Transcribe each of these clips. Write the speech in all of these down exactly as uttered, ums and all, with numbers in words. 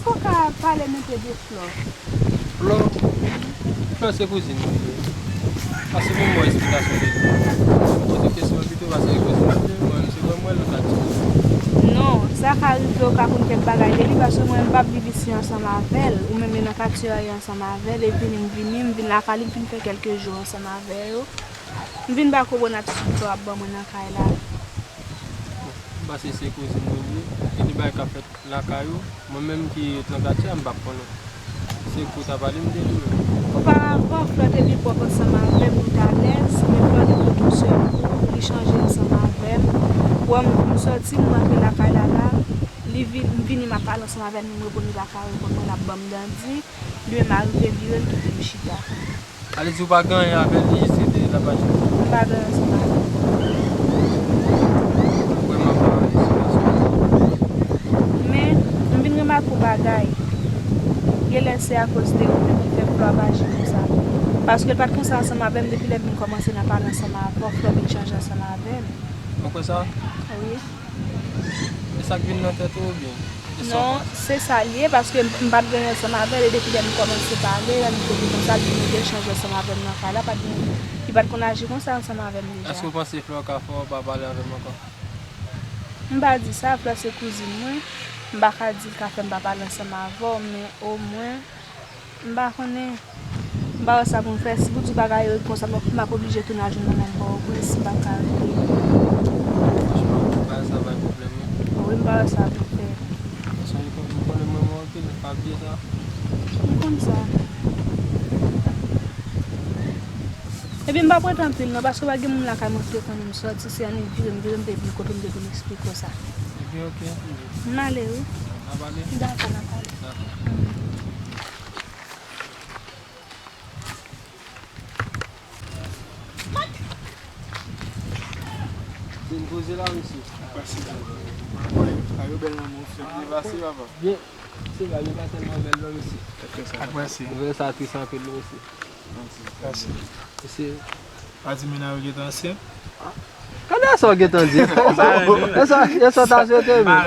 Ou ka pale nou de Flò? Flò? Flò se kouzin mwen li ye. Pase pou m ba w esplikasyon de li. M poze w kesyon an pito, pase se kouzin mwen li ye, mwen menm se mwen m wè l nan katye. Non, sa ka rive ou ka konn kèk bagay de li, paske mwen m p ap viv isi ansanm avè l, ou menm li nan katye a ye ansanm avè l, epi li m vini, m vin lakay li, m fin fè kèlke jou ansanm avè yo. M vin pa konprann atitid Flò ap ban mwen nan kay la. M panse se kouzin mwen li ye, gen de bagay k ap fèt lakay ou, mwen menm ki ret nan katye a, m p ap konnen. Se kou w ta pale m de li menm. Oparavan, Flò te pi pwòp ansanm avè m, li t alèz, men Flò li pran tout sèl kou, li chanje ansanm avè m. Wè m, m sòti, m rantre lakay la la, li vin, m vini, m ap pale ansanm avè l, men m reponn, li pa ka reponn mwen, l ap ban m dandi, li menm arive vire, l kite m chita. Ale di w pa gen anyen avè l, li jis rete la pa jwenn. M pa gen anyen ansanm avè l. Vrèman pa esplikasyon. Men, m vin remake yon bagay. Genlè se akoz de ou menm ki fè Flò ap aji konsa. Paske l pa t konsa ansanm avè m depi lè m vin kòmanse nan pale ansanm avè w, Flò vin chanje ansanm avè m. Ou kwè sa? Wi. E sa k vin nan tèt ou oubyen? E sa w panse? Non, se sa l ye, paske m, m pa t gen ansanm avè l, e depi lè m kòmanse pale, lè m te di konsa, l vin mete l chanje ansanm avè m nan kay la, pa t gen, li pa t konn aji konsa ansanm avè m deja. Èske w panse Flò ka fè w pa pale avè m ankò? M pa di sa, Flò se kouzin mwen, m pa ka di l ka fè m pa pale ansanm avè w, men omwen, m pa konnen. M pa wè sa pou m fè. Si pou di bagay yo konsa, m ap, m ap oblije tounen al jwenn manman m Pòtoprens, m pa ka rete. Franchman, bagay sa bay pwoblèm, wi. Wi, m pa wè sa pou m fè. Paske m kon-, m konnen mwen, mwen anpil, m pa bliye sa. M konn sa. Epi m pa prete anpil non, paske pa gen moun lakay mwen ki te konnen m sòti, se annik vire m vire m te vin kote w m te vin eksplike w sa. Ebyen, oke. M ale, wi. N a pale? Dakò, n a pale. Dakò. Vin poze la, mesye. Pase. Kay yo bèl nan men w, frè. Byen pase, papa. Byen. Se pa, li pa tèlman bèl non, mesye. Ak pase. Nouvèl sa tris anpil, mesye. Pase. Mesye. Pa di mennaj ou gentan ansent? Gade sa w gentan di. E sa, e sa w ta swete, men.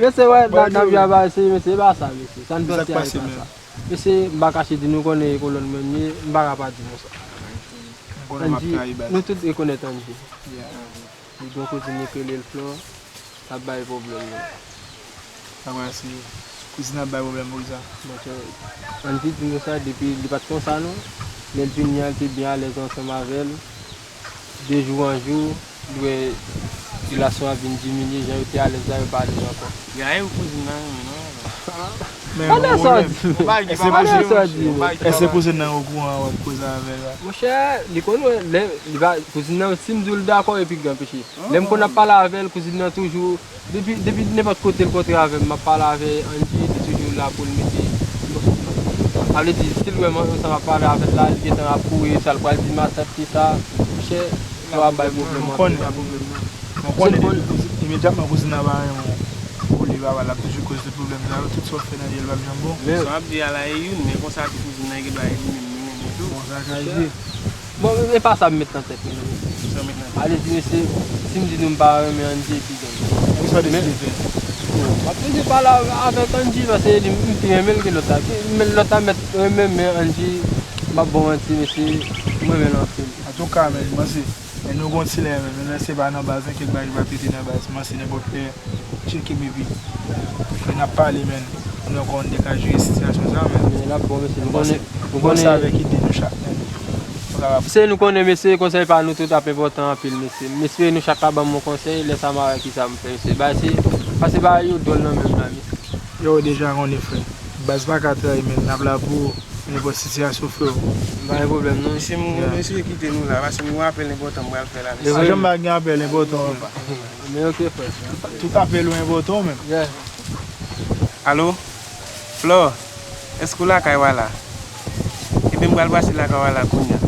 Mesye, wè, nan, nan vi a, mesye, mesye, e pa sa, mesye. Sa n panse a, e pa sa. Mesye, m pa kache di nou konnen e kolòn mwen m ye, m pa ka pa di nou sa. Andy, nou tout rekonèt Andy. Li gen yon kouzin li k rele l Flò, l ap bay pwoblèm non. Sa vre, se kouzin ap bay pwoblèm pou sa. Monchè, Andy di nou sa depi li pa t konsa non. Lè l vini an, li te byen alèz ansanm avè l. De jou an jou, li wè relasyon an vin diminye, jan yo te alèz la, yo pa alèz ankò. Gaye ou kouzin nan renmen non. Men gade sa w di. Gade sa w di. Èske kouzin nan okouran w ap koze avè l la? Monchè, li konn wè, lè, li pa, kouzin nan, si m di w l dakò, epi k anpeche. Lè m konn ap pale avè l, kouzin nan toujou, depi, depi nenpòt kote l kontre avè m, m ap pale avè Andy, li toujou la pou l mete. Sa vle di, si l wè m ansanm ap pale avè l la, li gentan ap kouri, sa l pral di matant li sa, monchè, yo ap bay pwoblèm anpil. Mwen konnen depi kouzin, imedyatman kouzin nan pa renmen w, ou li papa l ap toujou koz de pwoblèm sa yo, tout sa w fè nan vi a l p ap janm bon. Sa w ap di a la e youn, men konsa tou kouzin nan gen dwa e li menm li renmen tou. Bon, sa ka rive. Bon, e pa sa m met nan tèt mwen non, mesye. Sa w met nan tèt? Ale di, mesye, si m di nou m pa renmen Andy, epi gang. Kisa w deside fè? Bon, m ap toujou pale avèk Andy, paske li, m pi renmen l ke lòt la. Men lòt la mèt renmen, men Andy, m ap ba w manti, mesye, m renmen l anpil. Antouka, men, m panse, men nou gon ti lè, men, men se pa nan baz, non, kèk bagay pa pete nan baz, m panse nenpòt lè, tcheke m epi. Lè n ap pale, men, nou ankò, n te ka jere sitiyasyon sa, men. Men l ap bon, mesye, nou konnen, nou konnen. Bon, sa avèk ide nou chak, men. Nou kapab. Mesye, nou konnen, mesye, konsèy pa nou tout ap enpòtan anpil, mesye. M espere nou chak ka ban m yon konsèy, lè sa m a wè kisa m fè, mesye. Bagay se, pase bagay yo dwòl nan men m la, mesye. Yo deja konnen, frè. Baz pa ka trayi, men n ap la pou ou. Nenpòt sitiyasyon, frè. Pa gen pwoblèm, non. Mesye, m, mesye, kite nou la, paske m gen yon apèl enpòtan m pral fè la, mesye. Pa janm pa gen apèl enpòtan, papa. Men oke, frè. Tout apèl ou enpòtan, ou menm. Yeah. Alo? Flò, èske w lakay w a la? Ebyen, m pral pase lakay w a la kounye a.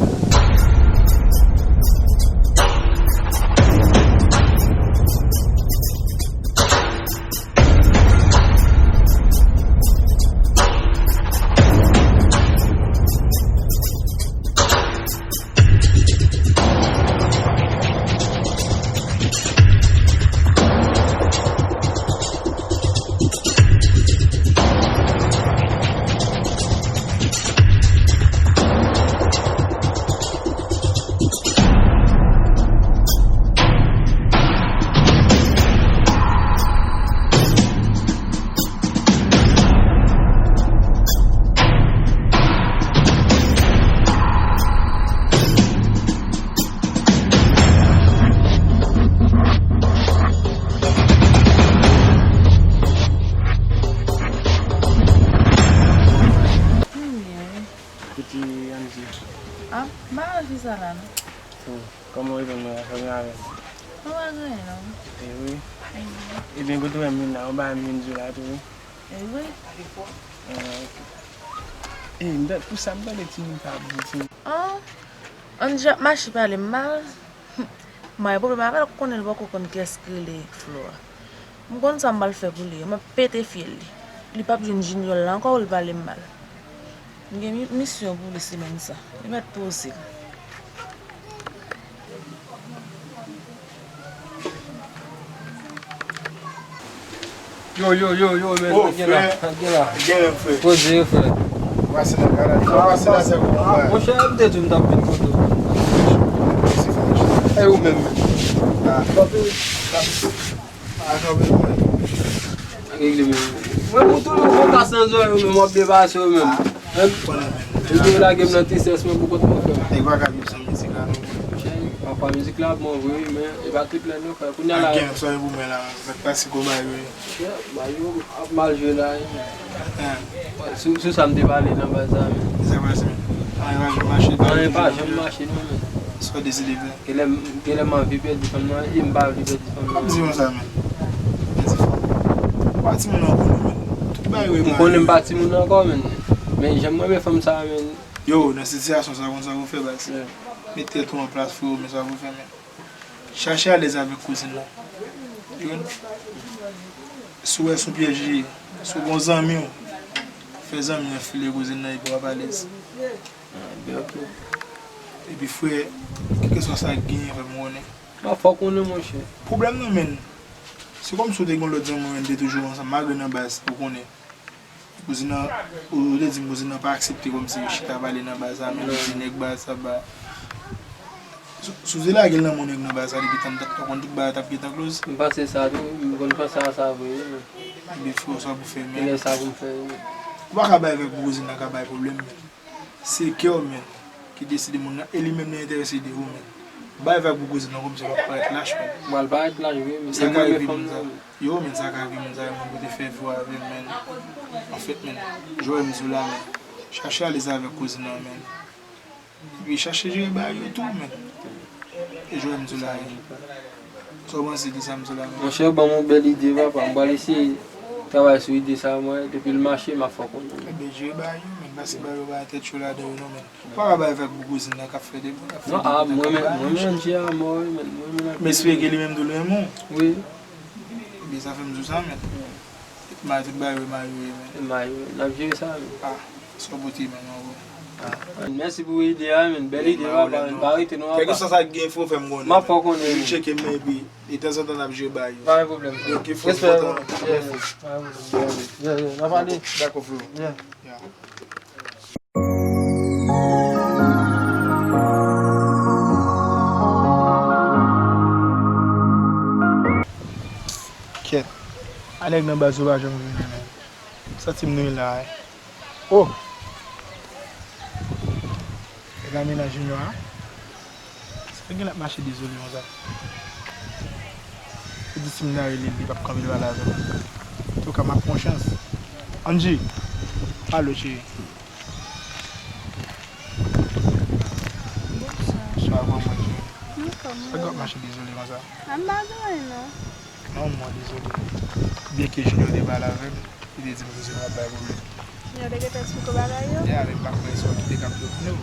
M pa nan fi sa la non. Kòman w rive mwen ansanm avè m? Mwen pa gen anyen non. E wi. Ebyen kote w wè m vin la, ou pa m vin di w la tou wi. E wi. Ah, ok. E m ta, pou sa m tande timoun pa ap di timoun. An, Andy ap mache pale m mal. M pa gen pwoblèm avè l, konnen l poko konn kiyès ki rele Flora. M konn sa m pral fè pou li, m ap pete fyèl li. Li p ap jwenn Junior la ankò, ou l pale m mal. M gen mi- misyon pou li semèn sa. Li mèt poze l. Yo, yo, yo, yo, men, oh, gen la, frè. Gen la. Gen menm, frè. Poze, frè. Pase nan gala. Pase nan sèk ou, frè. Monchè, m te di w m t ap vin kote w. E ou menm, menm. Ah. Ah, kanpe, mwen. Regle, men. Mwen, mwen toujou fè kas nan zòrèy ou menm, w ap depase ou menm. Menm, ou te lage m nan tristès, mwen, pou kont mwen, frè. Nèg pa ka viv san mizik la, non. Pafwa, mizik la bon vre, wi, men e pa tout lè, non, frè. Kounye a la. Ak gen sòrèy pou mwen la, fèk pase kou bay, wi. Bay yo ap mal jwe la, wi. Sou, sou sa m te pale nan baz la, men. Sa pase, men. Anyen pa janm mache, anyen pa janm mache, non, men. Sa w deside fè? Genlè m, genlè m anvi pèdi fanm nan, e m pa vle pèdi fanm nan. P ap di konsa, men. Pèdi fanm. Ou pa timoun ankò, non, men. Tout bagay yo. M konnen m pa timoun ankò, men. Men jan m renmen fanm sa, men. Yo, nan sitiyasyon sa, konn sa pou fè, baz. Met tèt ou an plas, freo, men sa pou fè, men. Chache alèz avèk kouzin nan. Ou konprann? Si w wè se yon pyèj li ye, si w gen yon zanmi w, fè zanmi an file kouzin nan epi w ap alèz. Ah, byen, ok. Epi frè, kèlkeswa sa k genyen, fè m konnen. M ap fè w konnen, monchè. Pwoblèm nan, menn, se kòmsi w te gen yon lòt zanmi w, menn, te toujou ansanm, malgre nan baz, ou konnen. Kouzin nan, ou, ou te di m kouzin nan pa aksepte kòmsi yo chita pale nan baz la, menn, li di nèg baz la ba. Si, si w te lage l nan men yon nèg nan baz la depi tann, ou konn tout bagay t ap gentan close. M panse sa tou, m konn panse a sa vre, wi, men. Ebyen, frè, sa pou fè, men. Genlè sa pou m fè, wi, men. Ou pa ka bay vag pou kouzin nan ka bay pwoblèm, men. Se kè w, men, ki deside moun nan, e li menm li enterese de ou, men. Bay vag pou kouzin nan kòmsi w ap parèt lach, men. M pral parèt lach, wi, men. Sa ka rive moun sa. Yo, men, sa ka rive moun sa, yo, moun pou te fè vi w avè m, men. Anfèt, men, Joel, m di w la, men. Chache alèz avèk kouzin nan, men. Epi chache jere bagay yo tou, men. E Joel, m di w la, men. Sa w panse de sa m di w la, men? Monchè, ou ban m yon bèl ide, papa. M pral eseye travay sou ide sa a, mwen. Depi l mache, m ap fè w konnen. Ebyen, jere bagay yo, men. Pase bagay yo pa tèt cho ladan yo, non, men. Ou pa ka bay vag pou kouzin nan k ap fè de, k ap fè de. Non, a, mwen menm, mwen menm, Andy a mò, wi, men. Mwen menm. M espere ke li menm tou l renmen w. Wi. Ebyen, sa fè m di w sa, men. Mari tout bagay yo, mari yo ye, men. Mari yo, n ap jere sa, men. Ah, sa w pote, men, non, bro. Ah. Mèsi pou ide a, men. Bèl ide, papa, men. Pa rete non, papa. Kèlkeswa sa k gen, frè, fè m konnen. M ap fè w konnen. Epi tcheke m, epi, e tanzantan n ap jere bagay yo. Pa gen pwoblèm. Ok, frè, respè, kontan. Yes, pa gen pwoblèm. Yeah, yeah, n ap ale. Dakò, frè. Yeah. Yeah. Kèt. A nèg nan baz yo pa janm vini, men. Santi m nou la, wi. Oh! E pa mennaj Junior a? Sa gen l ap mache dezole konsa? Ou di si m ta rele l, li p ap kanpe l pale avè m. Antouka, m ap pran chans. Angie! Alo, cheri. Bonswa. Bonswa, kòman w ye? M anfòm, wi. Sa k ap mache dezole konsa? A, m pa gen anyen, non. Non, mwen dezole. Byenke Junior te pale avè m, li te di m kouzin nan ap bay pwoblèm. Junior te gentan esplike w bagay yo? Ya, men m pa kwè sa w kite k ap domine w.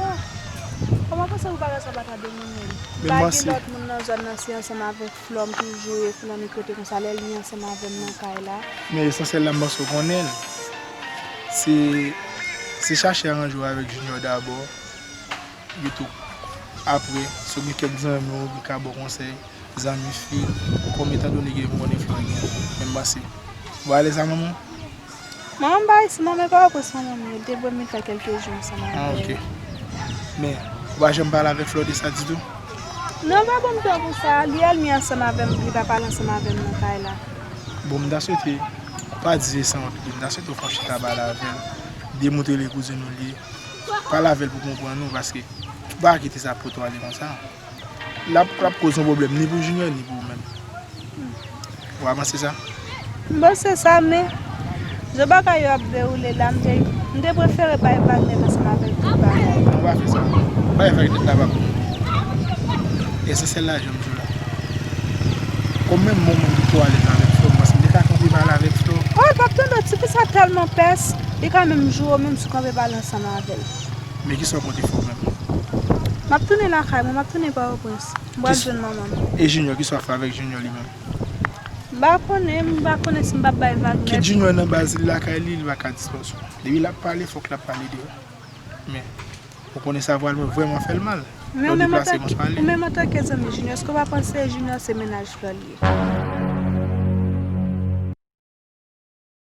Oh. Kòman w panse pou bagay sa pa ta domine m? Pa gen lòt moun nan zòn nan, se ansanm avèk Flò m toujou ye, Flò m kote konsa, lè li ansanm avè m nan kay la. Men esansyèl la, m panse w konnen l. Se, se chache aranje w avèk Junior dabò. Epi tou, apre, si w gen kèk zanmi w ki ka ba w konsèy, zanmi fi, kòm etandone ke m konnen Flò gen, men m panse. Ou alèz a manman w? Manman m pa isit non, men pa opres manman m yo, te voye m vin fè kèlke jou ansanm avè yo. Ah, ok. Men, ou pa janm pale avèk Flò de sa ditou? Non, pa ban m tan pou sa, li ènmi ansanm avè m, li pa pale ansanm avè m nan kay la. Bon, m ta swete, pa di se san wont li, m ta swete w fè yon chita pale avè l, demontre li kouzin ou li ye. Pale avè l pou konprann ou, paske ou pa kite sa pote w ale konsa. L ap, l ap koz yon pwoblèm ni pou Junior, ni pou ou menm. Ou pa panse sa? M panse sa, men Jan bagay yo ap dewoule la, m te, m te prefere bay Wagner ansanm avèk tout bagay. Non, pa fè sa. Bay Wagner la pa pou nou. Esansyèl la, jan m di w la. Kòm menm bon moun ki twò alèz avèk Flo, m panse m te ka kanpe pale avèk Flo. Oh, l p ap tande w, tifi sa tèlman pès, li ka menm joure w menm si w kanpe pale ansanm avè l. Men kisa w konte fè w menm? M ap tounen lakay mwen, m ap tounen Pòtoprens. M pral jwenn manman m. E Junior, kisa w ap fè avèk Junior li menm? M pa konnen, m pa konnen si m p ap bay Wagner. Kit Junior nan baz li lakay li, li pa ka dispoze. Depi l ap pale, fòk l ap pale de ou. Men, ou konnen sa pral vrèman fè l mal. Men ou menm antanke, ou menm antanke zanmi Junior, èske w pa panse Junior se mennaj Flo l ye?